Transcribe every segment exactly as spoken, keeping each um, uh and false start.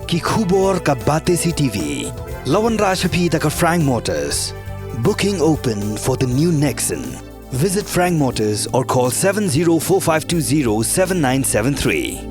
Ki khubor ka Batesi T V. La wanrah sha phi da ka Frank Motors. Booking open for the new Nexon. Visit Frank Motors or call seven zero four five two zero seven nine seven three.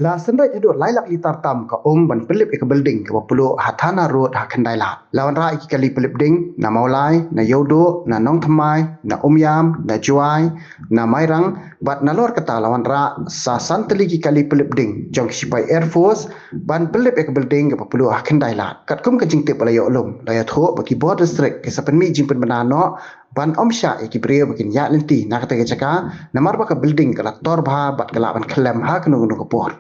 La synreit haduh lai lak litar tam ka um ban pynlip ïa ka building kaba pylluh ha Thana Road ha Khyndai Lad. La wanrah ïa ki kali pynlip ding na Mawlai, na Ïewduh, na Nongthymmai, na Umiam, na Jowai, na Mairang, bad nalor kata la wanrah sa san tylli ki kali pynlip ding jong ki shipai Air Force ban pynlip ïa ka building kaba pylluh ha Khyndai Lad. Katkum ka jingtip ba la ïoh lum, la ïathuh ba ki bor district ki sa pynmih jingpynbna noh ban ym shah ïa ki briew ba kin ïaid lynti na kata ka jaka, namar ba ka building ka la tor bha bad ka lah ban khyllem ha kano kano ka por.